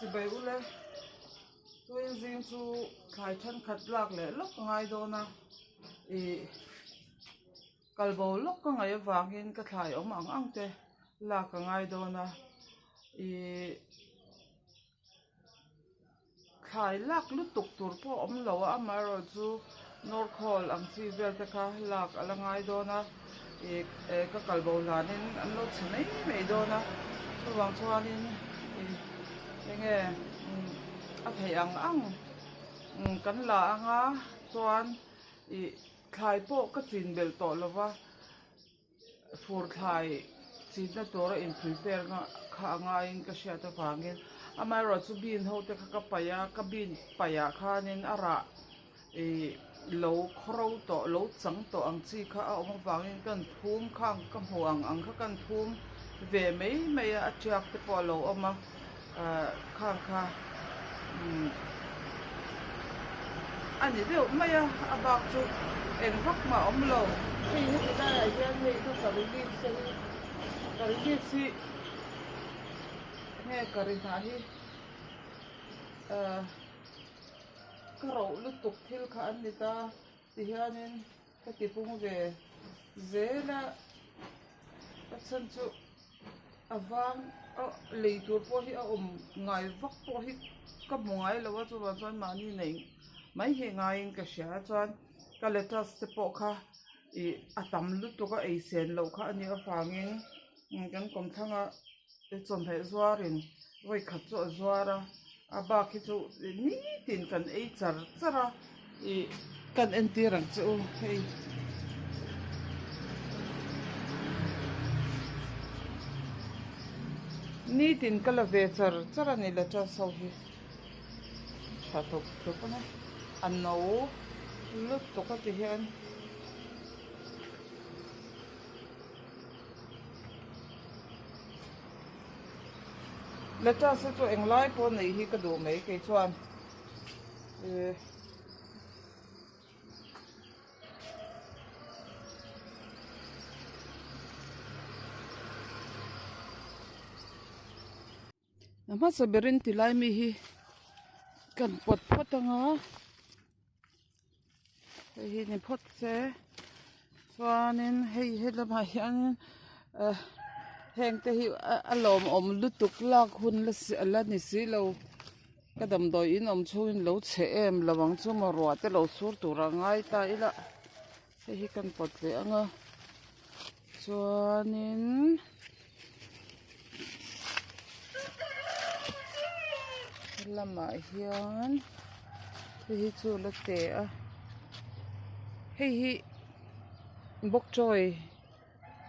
Chibai ule tuin zing chu thlai thenkhat lak leh lawk a ngai dawn a ih kalbo lawk ka ngaih avangin ka thlai awm ang ang te lak a ngai dawn a ih Thlai lak lutuk tur pawh a awm lo a, amaherawhchu nawrkhawl ang chi vel te kha lak a la ngai dawn a, ih ka kal bo hlanin an lo chhe mai mai dawn a, chuvang chuanin ih enge a theih ang ang kan la anga chuan ih thlai pawh ka chin belh tawh lo va. Fur thlai chinna tura in prepare nga kha a ngaiin ka hriat avangin amaherawhchu bean ho te kha ka paih a ka bean paih ah khanin a rah ih lo khawro tawh lo chang tawh ang chi kha a awm avangin ka han phum khang ka hmuh ang ang kha ka han phum ve mai mai a a tiak te pawh a lo awm a ah khang kha umm a ni deuh mai a a bak chu eng vak mah a awm lo hei heti laiah hian hei ka curry leaves a hi curry leaves hi nge curry hnah hi ah ka roh lutuk thil kha an ni ta tihianin ka ti pung ve zel a a chhan chu. A vang a lei tur pawh hi a awm ngai vak pawh hi ka hmu ngai lo a chuvang chuan mahni neih mai hi ngaiin ka hria a chuan ka lettuce te pawh kha ih a tam lutuk a ei sen loh kha a nih avangin kan kawmthlang a chawhmeh zuarin vawi khat chu a zuar a a bak hi chu nitin kan ei char char a. Ih kan entir ang che u hei. Nitin ka la ve char char a ni lettuce ho hi tha thup thup a ni a no lutuk a ti hian. Lettuce hi chu englai pawh neih hi ka duh mai kei chuan. A hmasa berin ti lai mi hi kan pawt phawt ang a hei hi ni phawt se chuanin hei helamah hianin eh heng te hi a lawmawm lutuk lak hun la ni si lo. Ka damdawi in awm chhungin lo chhe em lo ang chu maw ruah te lo sur tur a ngai ta ila hei hi kan pawt leh ang a chuanin helamah hian hei hi chu la te a hei hi bok choy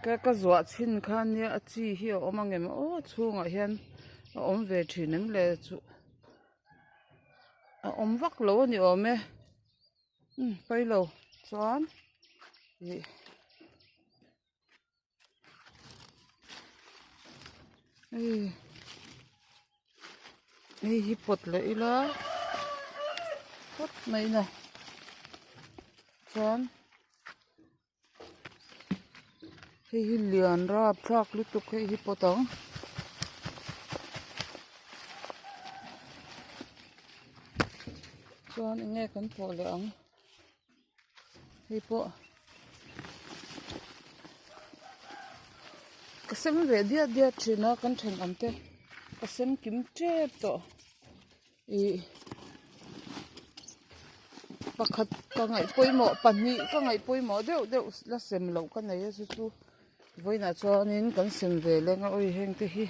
ka ka zuah chhin kha nia a chi hi a awm ang em aw chhungah hian a awm ve thin em le chu a awm vak lo a ni awm e umm pailo chuan ih hei hei hi pawt leh ila phawt mai na chuan. Hei hi lian rapthlak lutuk hei hi pawt ang. Chuan eng nge kan pawh leh ang hei pawh ka sem ve diat diat thin a kan thenawm te ka sem kim tep tawh. Ih pakhat ka ngaih pawimawh pahnih ka ngaih pawimawh deuh deuh la sem loh ka nei a chu chu vawiinah chuanin kan sem ve leng a awi heng te hi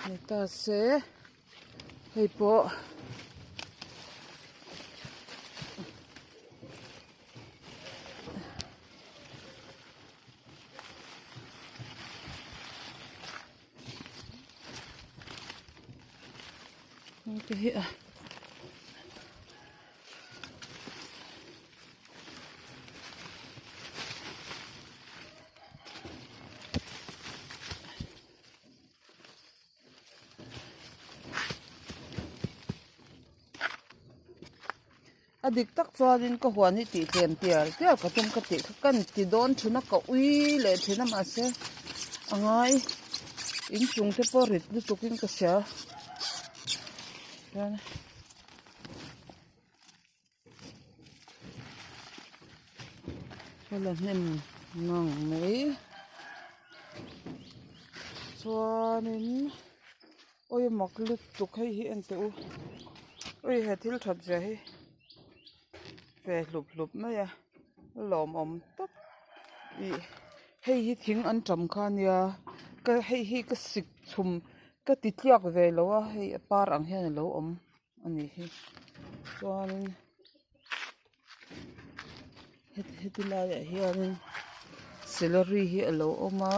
ni ta se hei pawh. Te hi a A dik tak chuanin ka huan hi tih tlem tial tial ka tum ka tih kha kan ti dawn thin a ka ui leh thin a mahse. A ngai inchung te pawh rit lutuk in ka hria chuan ka la hnem ngang mai chuanin awi mak lutuk hei hi en teh u awi he thil that zia hi ve hlup hlup mai a lawmawm tawp ih hei hi thing an tam kha ania ka hei hi ka sik chhum ka ti tliak ve lo a hei a par ang hian alo awm a nih hi chuanin heti laiah hianin celery hi alo awm a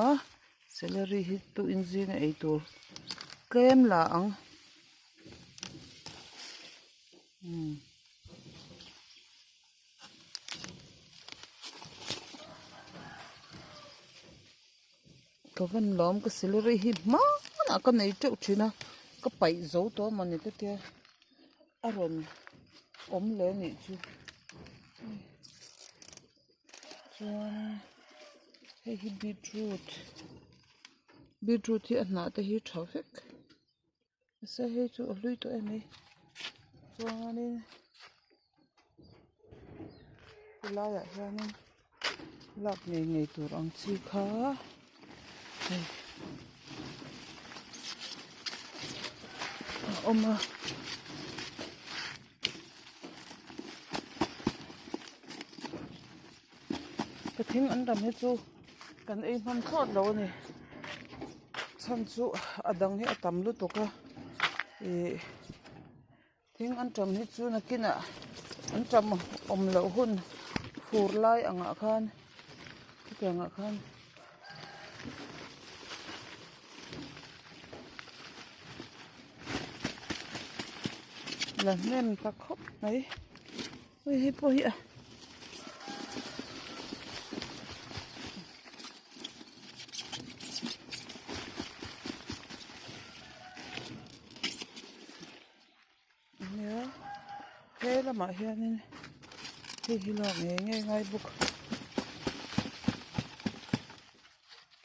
celery hi tuin zinga eitur tlem la ang. Ka van lawm ka celery hi hmanah ka nei teuh thin a ka paih zo tawh mawni ka tia a rawn awm leh anih chu chuan hei hi beetroot beetroot hi a hnah te hi tha vek. Mahse hei chu a hlui tawh em mai chuanin helaiah hianin lak ngei ngei tur ang chi kha hei a awm a. Ka thing an ram hi chu kan ei hman thlawt lo a ni chhan chu a dang hi a tam lutuk a ih thing an tam hi chu nakinah an tam awm loh hun fur lai angah khan chutiang ah khan. La hnem ta khawp mai. Hei hei pawh hi a nia he lamah hianin hei hi lak ngei ngei ngai bawk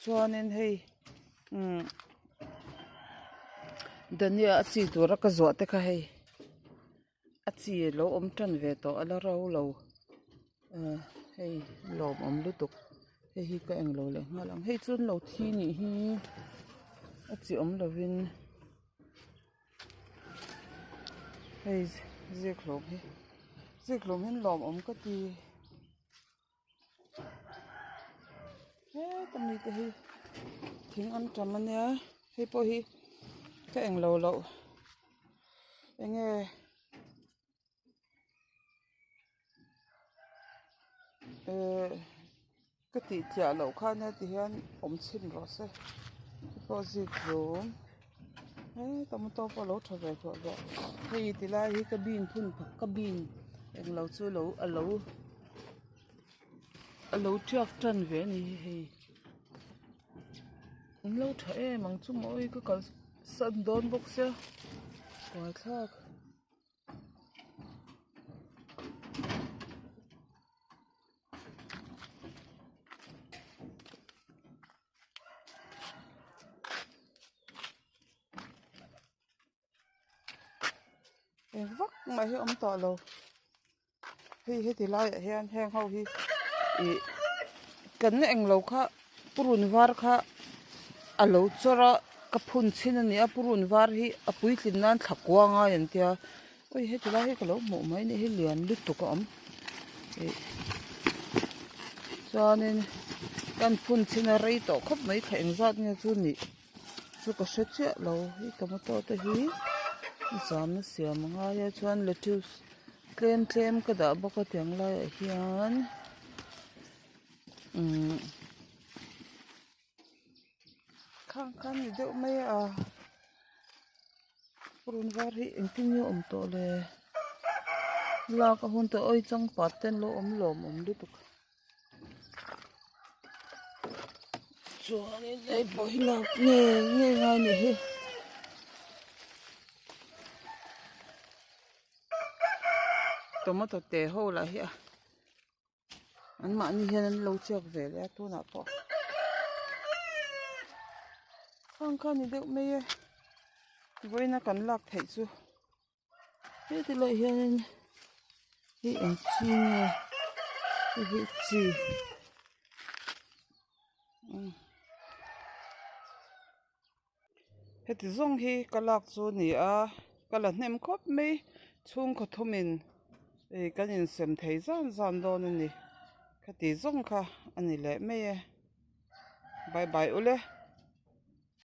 chuanin hei umm dhania a chi tura ka zuah te kha hei. A chi lo awm tan ve tawh a la ro lo ah hei lawmawm lutuk hei hi ka englo leh nghal ang hei chu an lo thi nih hi a chi awm lovin hei ziak hlawm hi ziak hlawm hi an lawmawm ka ti heta mite hi thing an tam ania hei pawh hi ka englo loh. Enge ehh ka tih tliah loh khan heti hian awm chhin rawh se hei pawh zik hlum he tomato pawh a lo tha ve tawh bawk hei ti lai hi ka bean phun ka bean englo chu alo alo alo tiak tan ve a ni hei. An lo tha em ang chu maw awi ka kal san dawn bawk sia buai thlak. Eng vak mai hi a awm tawh lo hei heti laiah hian heng ho hi ih kan englo kha purun var kha a lo chawr a ka phun chhin a ni a purun var hi a puitlin nan thla kua ngai an tia awi heti lai hi ka lo hmuh mai ni hi lian lutuk a awm ih chuanin kan phun chhin a rei tawh khawp mai thla engzat nge chu nih. Chu ka hre chiah lo hei tomato te hi zamna siam a ngai a chuan lettuce tlem tlem ka dah bawk a tiang laiah hian umm khang kha a ni deuh mai a purun var hi engtin nge a awm tawh le lak a hun tawh awi changpat te an lo awm lawmawm lutuk. Chuanin hei pawh hi lak ngei ngei ngai anih hi tomato te ho lah hi a an mahni hian an lo chhiak ve leh a tunah pawh. Khang kha ni deuh mai e vawiina kan lak theih chu heti lai hianin hei eng chi nge hei hi chi umm heti zawng hi ka lak chu a ni a ka la hnem khawp mai chhungkaw thumin ih kan insem thei zan zan dawn a ni khati zawng kha a ni leh mai e bye bye ule.